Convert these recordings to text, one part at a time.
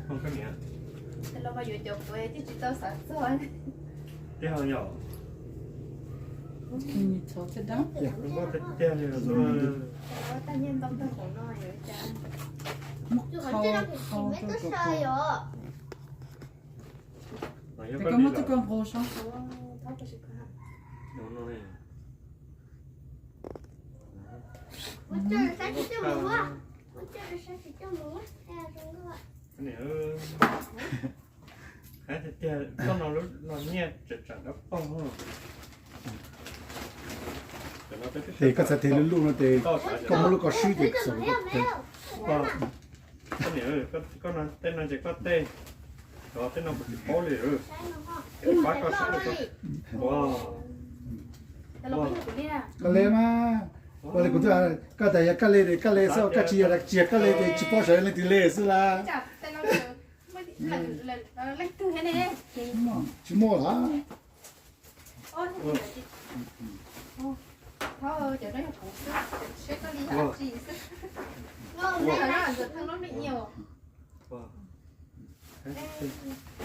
Tes los mas yuav cov kuv tsis tau xav txog. Tiag yom. Tiag li. Tag nyiaj ntau tag hauv no yuav cas. Muab qhau, qhau rau kom qhau. Tes koj muab twb koj nqau sab. Tiag, koj no lub no nyiaj tsam tsam dab poog. Tes koj txhais tes lub lub no tes koj muab lub ko swb ces xav. Koj no tej no ces koj tej, tej no kuv tsis paub li. Pab koj saib. Koj le mas, ua li kuv twb, koj tas yog koj le tes koj le xwb, koj tsis yog, tsis yog koj le tes tsis paub sawv leej twg le xwb lawm. Tsis muaj lawm.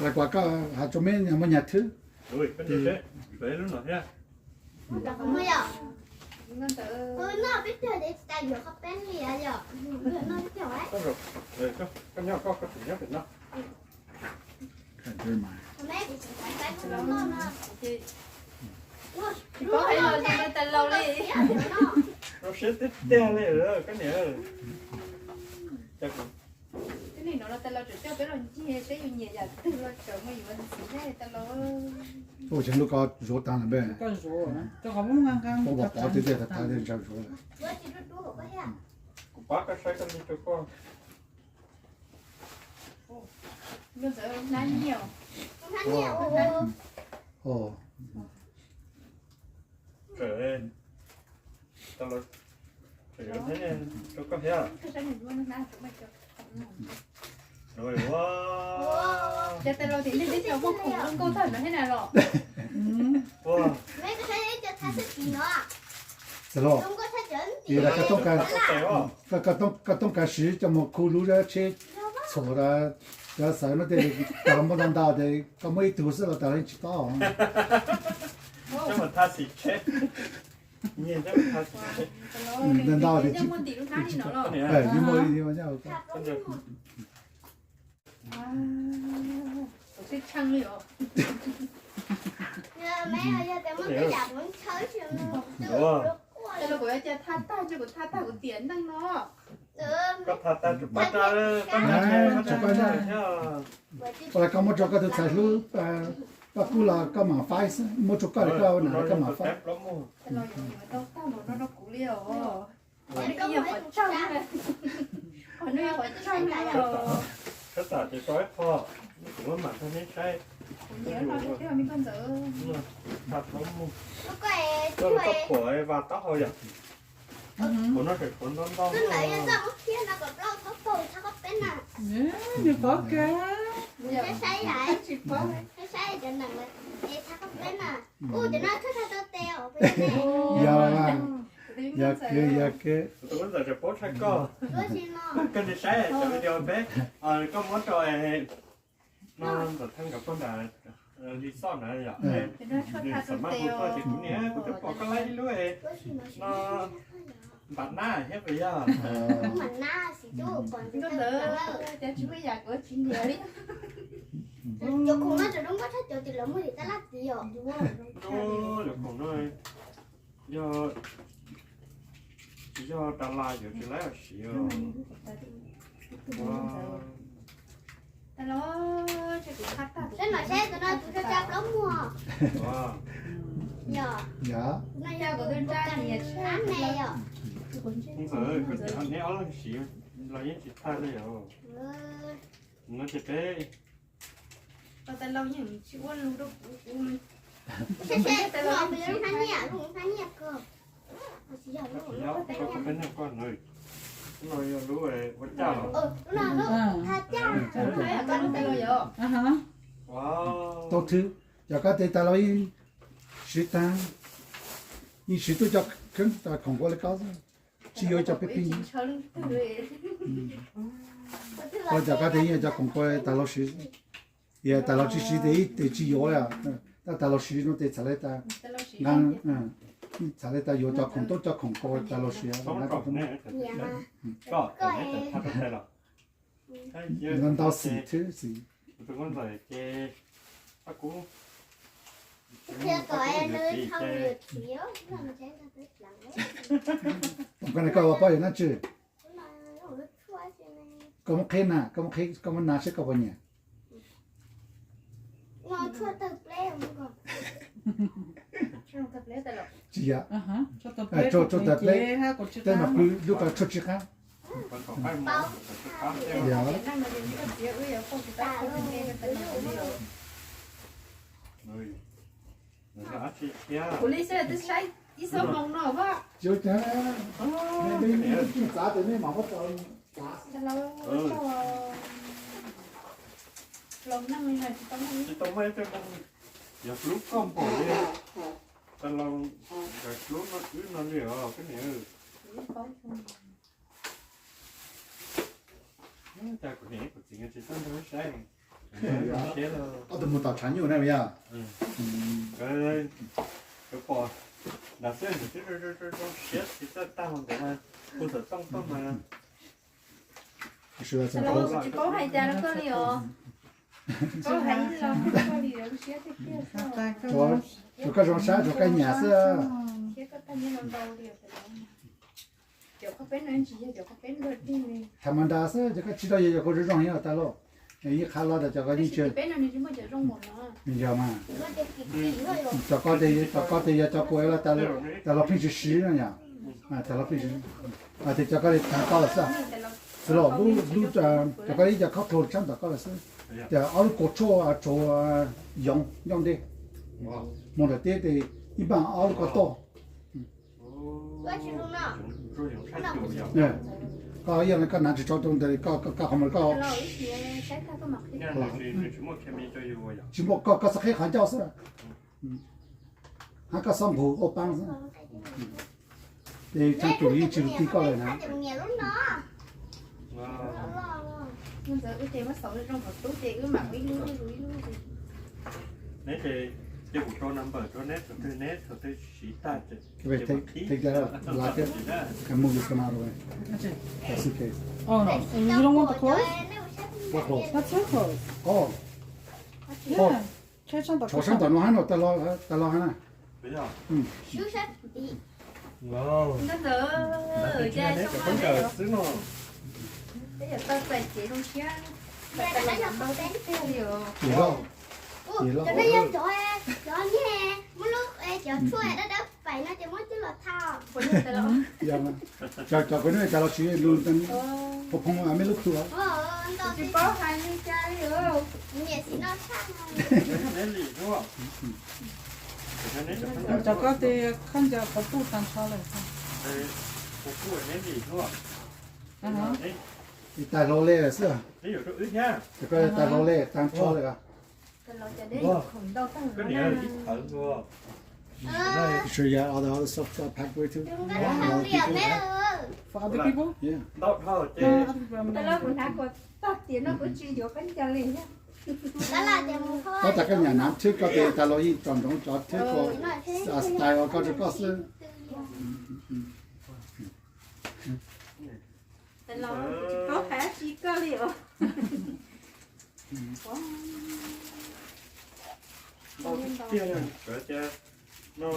Lawv kuas koj has tso meb muaj nyaj thwb. Tsis paub hais los ntawm tais laus li. Rau siab tiag tiag li koj niam. Twb nim no los tais laus tseem coj peb los ncig seb yus nyiam yam twg los tseem mus yuav ntxiv ne tais laus. Ua tseem lub ko zuav tag lawm npe. Pom pov tiag tiag tas tas ntshaw zuav lawm. Kuv pab koj saib koj li rau koj. Rau koj thiab. Ces tais laus tim neeg teb chaws muaj khoom zoo nkauj tag no thiab na los? Txawm los, yog koj tooj kas siv coj mus khu lub tsheb txhuam, cov xav no tej tas los muaj ntau ntau ces koj muaj ib tug xwb los tas los yeej tsis tob. Ntau ntau ces tsis, Tes los kuv yuav cia thaj tag, kuv thaj tag kuv tiam neej no. Koj thaj tag tsum paj tag, koj ua li koj muab rau koj tus ntxhais hlub Paj Kub los koj mam faib xwb, muab rau koj li koj ua nam koj mam faib. Tes los yuav tau tag npaum no rau kuv li os. Qhov no yog qhov tsaug, qhov no yog qhov tsaug li os. Txhob tam ces rau ib qho, kuv mam rau neb saib. Kuv nyiam no thiab me koj ntxawm. Tag plaub mus. Koj los txoj phuam vas taub hau yom. Kuv no tseem tshuav ntau ntau. Nws pov kag. Tsis pov. Yog, yog kawg, yog kawg. Tus ntxawm tseem paub tshaj koj. Koj li saib cov video peb, koj muab rau no ntawm thaj nkawd pog nram li xoj ntawd yom. Nws xam maj hu tuaj ces kuv niam kuv twb pom koj laib ib lub no npam nab thiab puas yog? Koj ntxawm, cas tsis muaj yam kuv tsis nyiam li. Cov khoom no tseem zoo nkauj tshaj cov tim lawv muag tim tab laj tid os. Cov khoom no yog, yog tas las yuav tsis laib siv os. Saib mas saib tus no tus tsa tsa plaub muag. Yog, yog. Tus no yog kuv tus tsa nyiam tshaj me yom. Ntxawm, kuv tias neb ob leeg siv los yeej tsis tag li os. No ces peb Tos tais laus yeej tsis ua lus rau kuv, kuv saib saib tais laus yeej tsis hais. Koj lub tais laus yog. Tau thwb, yog koj tes tais laus yeej siv tag, yeej siv tuaj cov khoom nqua li koj xwb. Tsis yuav cov pib pib. Ua cas koj tias yeej cov khoom kua tas los siv, yog tas los tsis siv tes ib tes tsis yuav li. Tab tas los siv no tes txhais li tas nqa, txhais li tas yuav cov khoom tuab cov khoom kua tas los siv. Ntau xim thwb xim. Koj ua poj yog nab tsi? Koj muab qhib na, koj muab qhib, koj muab na seb koj puas nyiam. Tsis yog, tshuaj tawg pleb, tej mas pw lub ko tshuaj tsw qab. Kuv li xwb twb saib ib xuab moos no. Tsis txav tes nej mam muab tau. Tsis tau muaj ib tug, yog hlub koj npaum li, tau los nkawd hlub no wb no li os koj niam. Cas kuv niam kuv txiv tsis txawj nrog wb saib, siab. Ob tug mus tom tshav nyuj na yog. Nkawd pom nram xwb nkawd twb zoo siab tsis txawj tag hlo nkawd mas, hu xov tooj tuaj mas. Tsis paub hais cas rau koj li os. Tsis paub hais ib los koj li siab tiag tiag. Tsuas koj zoo saib tsuas koj nyiam xwb. Thiab koj tag nyiaj ntau li os. Cov qhov peb no tsis yog cov qhov peb nrog dig li. Tham mas nra xwb, cov koj tsis tau yog cov kua zoo zoo heev tas lauj. Ib qhov los tas cov koj yeej tsis, peb no nws tsis muaj cov zoo npaum no. Yog mas. Cov koj, cov koj tes yog cov kua tas los pheej siv siv no yom. Tas los pheej siv, tes cov koj li tas koj los xwb. Xwb los lub, cov koj ib co khaub dluag tshab ntawm koj los xwb. Ces ob lub kaus tshuaj tsuav yoov ncauj ntej. Mus nram teb tes ib npaug ob lub ko toj. Koj yog koj hnav tsis tso rau ntawd, koj qhov muag koj tsis muaj, koj, koj xav qhib qhov ncauj xwb, hab koj xob nqug ua paab xwb. Ces tshaj cum yeej tsis lug tig koj lawm na. Neb ces, ces kuv rau number rau neb thaum twg, neb thaum twg siv tag ces, take that out, lock it, and move this one out of the way. Just in case. Oh, no. You don't want the clothes? What clothes? That's her clothes. Oh. Yeah. Tso sab tom no hab no, tas los hab na. Cov no yog cov, cov niag muab lub, cov tshuaj dawb dawb pais no ces muab coj los thau. Cov, cov kua no tas los siv lug phoo phoo meb lub plhu. Tsis paub hais li cas li. Nyiam xim no tshaj. Cov koj tes khaub ncaws qhov puj tag nrho lawm. Tais hlau le xwb. Cov koj tais hlau le tag nrho lawm. Sure, yeah, all the other stuff got packed away too. For other people? Yeah. Tais hlau kuv hnav kuv tag tiam no kuv tsis yuav khaub ncaws li. Tab tas koj nyam hnav thwb koj tes tais hlau yeej tsom ntsoov cov thwb ko, style koj rau koj xwb. Tais hlau tsis paub hais dab tsi koj li os. Ntau tiag, cov no,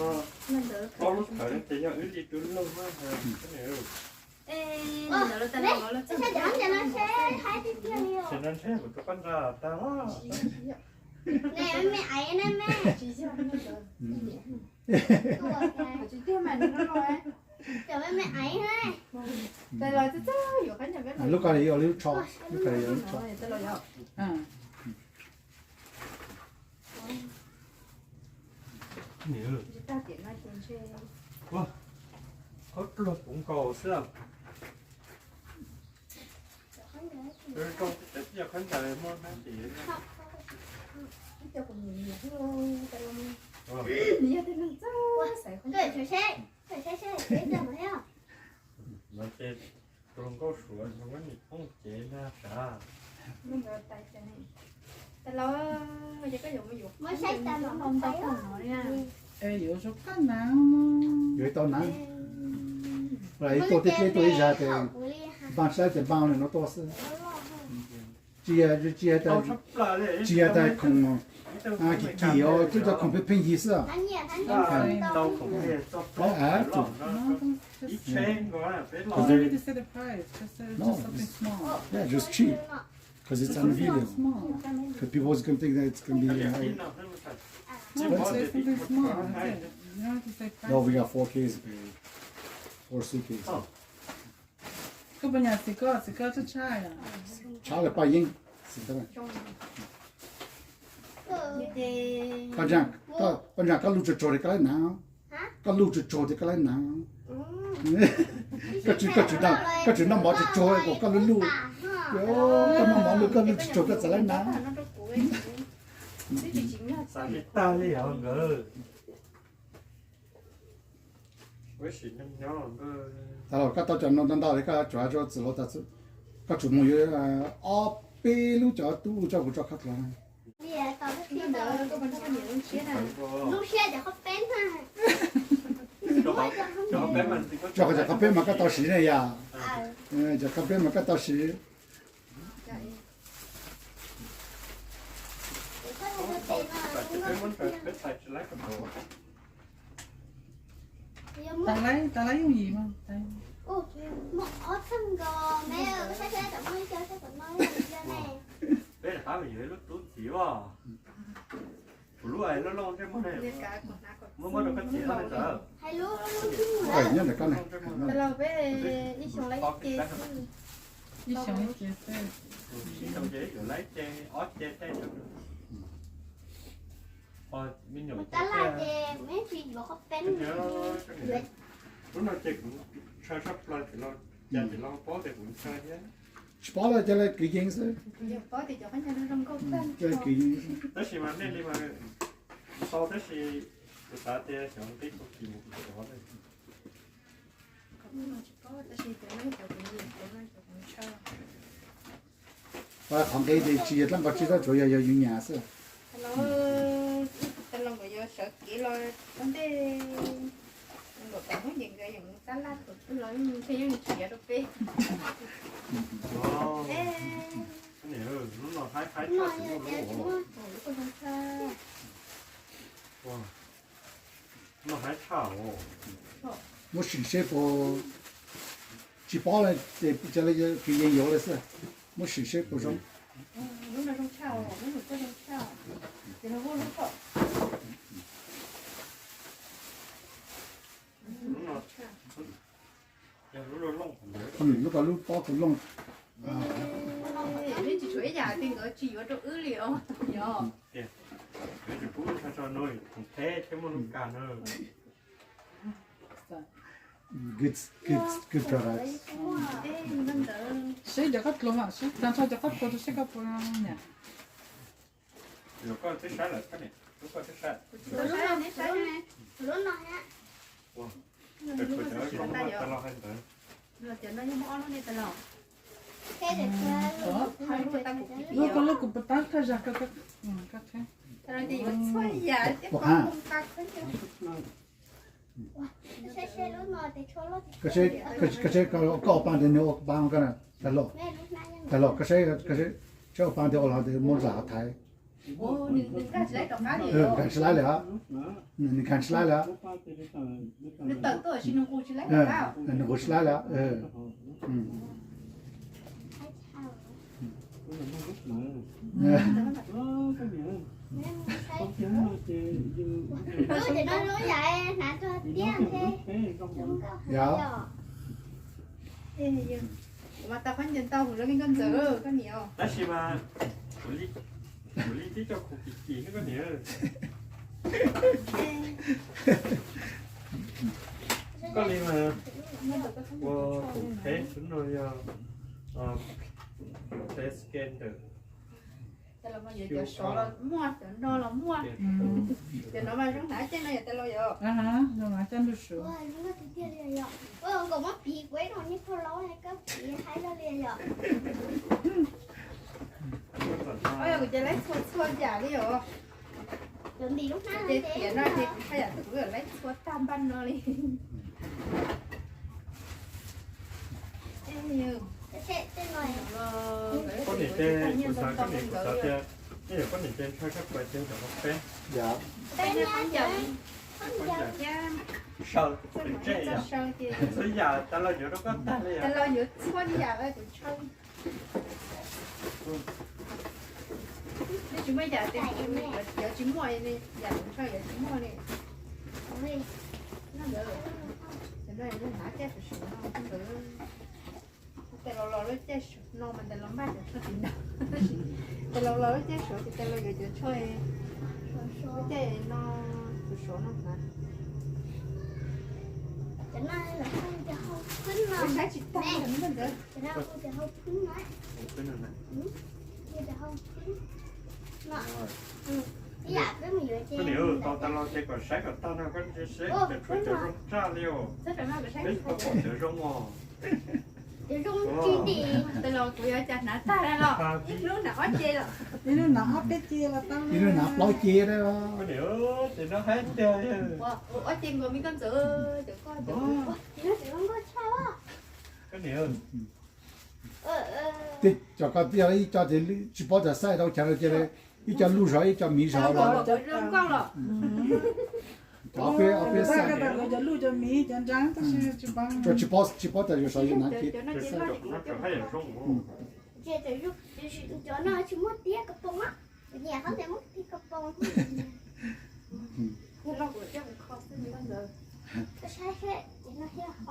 ob lub thawv ces yog wb li tus loog na. Ces no ntshe kuv tus poj nrag tag. Lub ko li yuav lub tsho, lub ko li yuav lub tsho. Qhov pluag puv nkaus xwb. Ces tus hluas nkauj Suav no muab nim poob cev na sav. Tais los, yog koj yuav mus yuav, muab saib tas los ntau ntau no na. Yuav zoo kab nav, yuav tau nav. Ib tuaj tiag tiag, ib tuaj ib zag ces npaj saib ces npaj li no tuaj xwb. Tsis, tsis, tsis yog tas khoom kim kim os, twb cov khoom pheej pheej yig xwb. Just cheap. Because it's on a video. Because people is gonna think that it's gonna be, uh, expensive. No, we got four cases, four suitcases. Koj puas nyiam xim koj, xim koj tshaj tshaj yom? Tshaj lawm paj yeeb, xim koj. Paj Ntsaam, koj lub tsuag tsuag ces koj laib naav, koj lub tsuag tsuag ces koj laib naav. Koj tsis, koj tsis noj mov tsuag tsuag kom koj lub lub, koj noj mov lub, koj lub tsuag tsuag koj txawm laib naav. Xav li tag li os nkawd. Tas los koj tau cov no ntau ntau li koj tsuas hais rau txiv laus tas, koj tsum mus yuav ob peb lub cov tub coj kuv tso khab dluav. Tso cov qhov peb mas koj tau siv ne yom? Cov qhov peb mas koj tau siv. Tas lawm, tas lawm yooj yim mas. Peb rov qab mus yuav ib lub tub txiv os. Kuv lub loj loj ntsej muag ne, muab muab rau koj txiv no tawm. Nyob ntawm koj ne. Ib xyoo ib ce xwb. Ib xyoo ces yuav laib ce ob ce tej. Me nyuam lub no ces kuv ntshaw sab plaws, ces los cas ces los paub tias kuv ntshaw thiab. Tsis paub los cia li kwv yees xwb. Cia li kwv yees xwb. Tab sis mas nej li mas tau tab sis kuv xav tias xyov nqi tau kis mus kuv xyov. Qhov nqi ces tsis yog dlaab qhov tsib tab tsuav yog yus nyam xwb. Los nkawd yuav sawv kev los ua ntej, nkawd pom Hmoob ces nkawd yeej tab laj tus twg los ntshe yeej tsis yuav rau peb. Lub no haib tshaj. Muab sim seb puas, tsis paub li ces cia li kwv yees yuav li xwb. Muab sim seb puas zoo. Lub ko lub pob kuv looj. Tsis tshuav ib yam li nkawd tsis yuav rau wb li os. Good, good, good products. Seb cov qab dluav, tag nrho cov qab dluav rau seb koj puas nyiam. Lub ko lub kuv puas tab thaj zag koj, koj qheb. Koj saib, koj ua paab ntawd nws ua paab koj na, tag lawm, tag lawm, koj saib, koj saib ua paab ntawd ua los muab zam thaiv. Nkag tsis laib li os, nws nkag tsis laib li os, nws nqus tsis laib li os. Yog. Tab sis mas kuv li tib co khuv kim kim koj niam. Koj li mas ua kuv qheb xwb no yog qheb scan ntawm Cov sov los muaj, cov no los muaj. Cov no mas zoo hnav caij no yog tas los yog. Zoo hnav caij ntuj su. Nkaus muab piv kuv ib no nej phau laub koj piv hais los li yom. Kuv ces laib txhua txhua yam li os. Cov ntim lub hnab ces tiam no ces kuv haj yam kuv laib txhua tag npaj no li. Poj niam ces kuv xav, poj niam kuv xav tias, nej yog poj niam ces ntshai koj kuv ces cov no peb. Saw, txhua yam tas los yuav rau koj tag li. Tas los yuav txhua yam kuv ntshaw. Nej tsis muaj yam tias yuav tsis muaj, yam kuv ntshaw yuav tsis muaj li. Ntawd, ntawd hnav caij sov sov no ntawd. Tes laus laus lub caij no mas tes laus npaj cov tshuaj tim ntawd. Tes laus laus lub caij sov ces tes laus yuav cov tshuaj, lub caij no, tus sov no hnav. Saib tsis tau ntawd. Koj niam, tau tas los ces kom saib kom tag no koj saib cov tshuaj cov zoo tshaj li os. Peb tsis tau pom cov zoo os. Cov zoo tsis ntim. Tes laus kuv yuav cas hnav tag los ib hnub hnav ob ce los. Ib hnub hnav ob peb ce los tau. Ib hnub hnav plaub ce. Koj niam, ces no haib tiag. Ob ce nkaus me koj ntxawm, cov koj cov. Ces no tseem zoo nkauj tshaj. Koj niam, tej cov ko yog ib co ces tsis paub tas xaij rau chav no ces ib co luj zog ib co miv zog los. Zoo nkauj los. Cov peb, cov peb xaij, cov luj cov miv cov ntsaa tab sis tsis paub, tsis paub tas yus sov yus hnav ces. Cov no tsis muaj tiab ko poo, nyiam qhov tias muaj tiab ko poo. Ob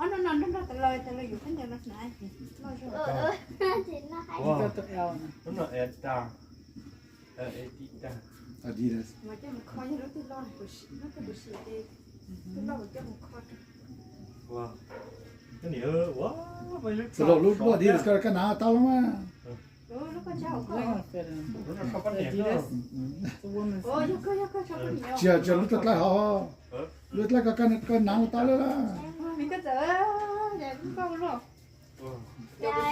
no no nrog nrog tas los tas los yus khaub ncaws no hnav. Lub no es tas, es tas. Mas coj mus kho yog lub twg loj, lub twg kuv sim ces twg loj kuv coj mus kho rau. Tus loj lub loj di koj hnav tau los mas. Tsis yog, tsis yog lub tuaj dlaij hov, lub dlaij koj, koj hnav tau lawm. Cov no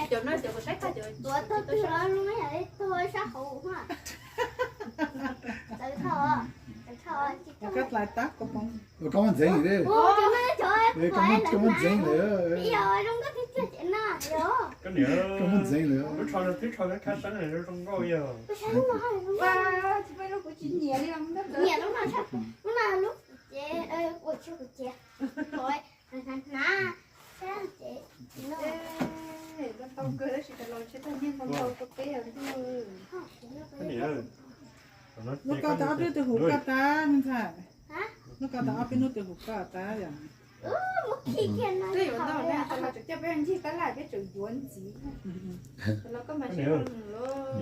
cov kuv saib tag cov tuav tag twg los zoo ib yam li tuag sab hauv. Koj dlaij tab ko poo. Koj muab ntxeev lawm. Koj muab ntxeev lawm. Koj muab ntxeev lawm. Lub tsho no twb tsho khab seeb zoo nkauj yog. Nyiam lub no, lub no lub kuv ces ua tsis kuv ces hnav hnav. Lub ko tas ob peb hnub twg huv koj tas me ntxhais. Lub ko tas ob peb hnub twg huv koj tas yom. Twb yuav ntau ne, tas los tseem coj peb ncig tab laj peb tseem yuav ntxiv. Los koj mas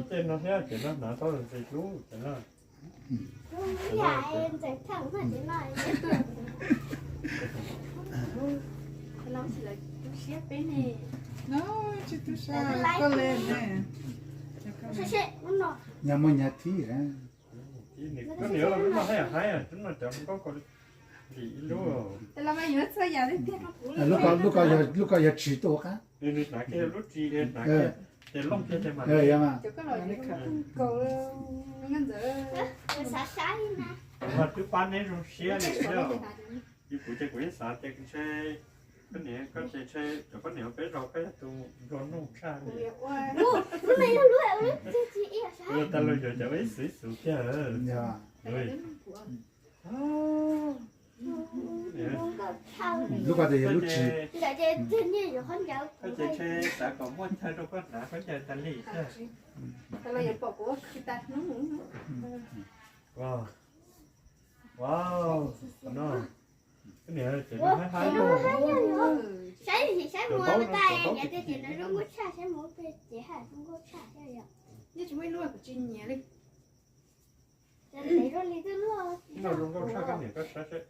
sib no thiab ces no hnav tau ntxiv hlub ces no. Tsis tu sa koj le ne. Nyag muaj nyag thib. Koj niam, lub no haib haib, lub no cov nkauj ko lim ib lub. Lub ko yog tsis tuaj qab. Nws hnav kiag lub ris, hnav kiag ces looj kiag ces mas. Mas twb pab neb zoo siab li thiab. Yog kuv ces kuv yeej xav tias ntshe koj niam, koj ces ntshe cov poj niam peb zos koj yog tus nplua nuj tshaj li. Tas los yuav cov ib xwv ib xwv kiag. Lub ko tas yog lub tsis. Koj ces ntshe xav kom muaj chaw rau koj hnav khaub ncaws tas li thiab. Wow, no, koj niam, ces no haib haib. Saib, saib mus tas yog tias ces no zoo nkauj tshaj, saib mus pem ces haib zoo nkauj tshaj thiab yom. Yeej tsis muaj ib lub kuv tsis nyiam li. No zoo nkauj tshaj, koj niam koj saib seb.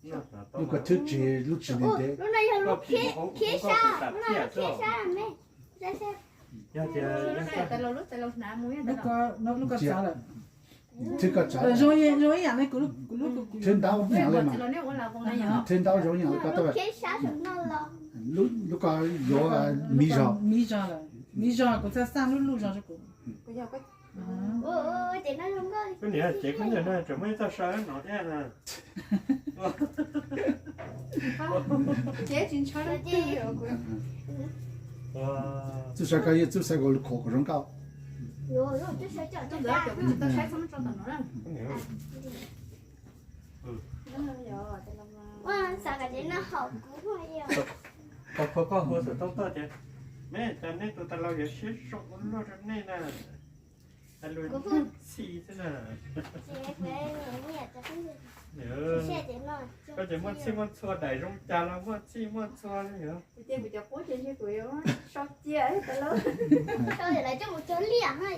Lub ko thwb tsis, lub tsis ntev ntev. Lub no yog lub khib sab, lub no yog khib sab me. Saib seb. Yog tias lub ko txav lawm. Thwb ko txav, thwb ntaub nyav li mas, thwb ntaub zoo li ko tau. Lub ko yuav miv zog, miv zog kuv txhaj xaj lub luj zog rau kuv. Kuv niam ces kuv niam no tseem muaj ib txoj saw no thiab na. Txuj saw ko yog txuj saw kom lub khuam kom zoo nkauj. Tau kho koj hu xov tooj tuaj tias, me cas nej tus tas laus yuav siab zoo ua luaj rau nej na. Txi xwb na. Koj ces muaj txhij muaj txhua, daim zoo cas los muaj txhij muaj txhua li os. Kuv ces kuv cov qub ces ntshe kuv yuav sau cia tas lauj. Sau lawv coj mus cog liaj na.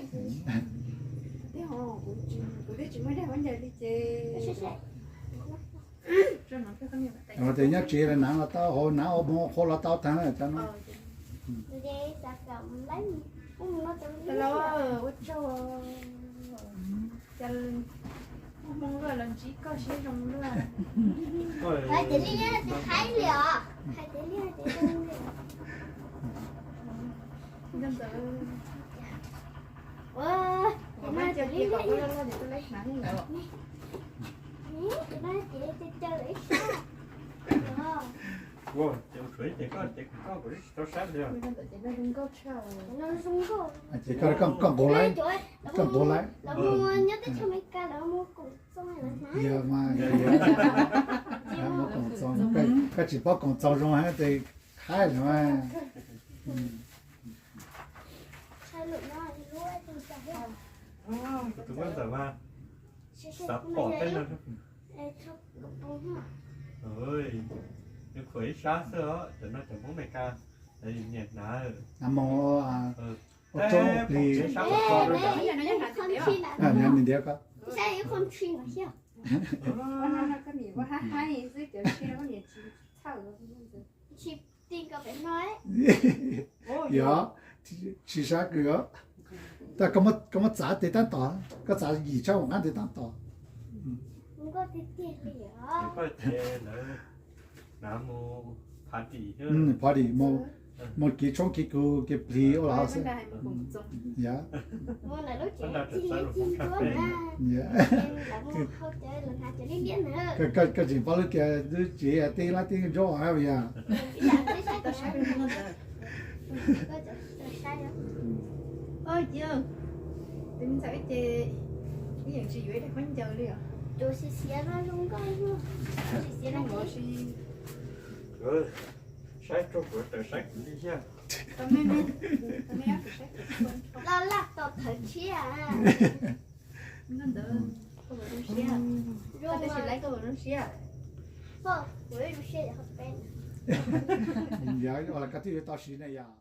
Kuv twb tsis muaj daim khaub ncaws li ces. Tias nyob tsev los hnav los tau, hauv hnav ua hmo qhua los tau tag cov no. Ua tsaug, cas muaj hmoo luaj los ntsib koj siab zoo luaj. Hais tias li, hais li os, hais tias li, hais tias li. Ua, ces no ces li, ces no ces caw lawv ib sab. Ces koj, ces koj kuv tsis tau saib li. Ces koj, koj nqus lawm, koj nqus lawm. Lawv mus nyob teb chaws Amelikas lawv mus koom txoos lawm na. Yog mas, yog, yog, mus koom txoos, koj tsis paub koom txoos zoo hab ces qhaib lawm mas. Tus muab ntawm mas xav pom tej no. Nws khuam ib sab xwb os, cov no cov Hmoob Amelikas niam hnav. Mus ua tsob plig. Yog, tsis sab kws os. Koj muab txav tes tab tom, koj txav yim tshab mus qab tes tab tom. Party, mus kev tshoob kev kug kev plig ua los xwb. Koj tseem paub lub kiag lub tsev tej lab tej ntsob hab yog. Tus me ntxhais ces yeej tsis yuav ib daim khaub ncaws li os. Saib rau kuv tawm saib kuv li thiab. Laj laj tau thawv tshiab. Ntawd koj puas zoo siab? Koj twb tsis laib koj puas zoo siab? Yog ua los koj twb yuav tau siv ne yog.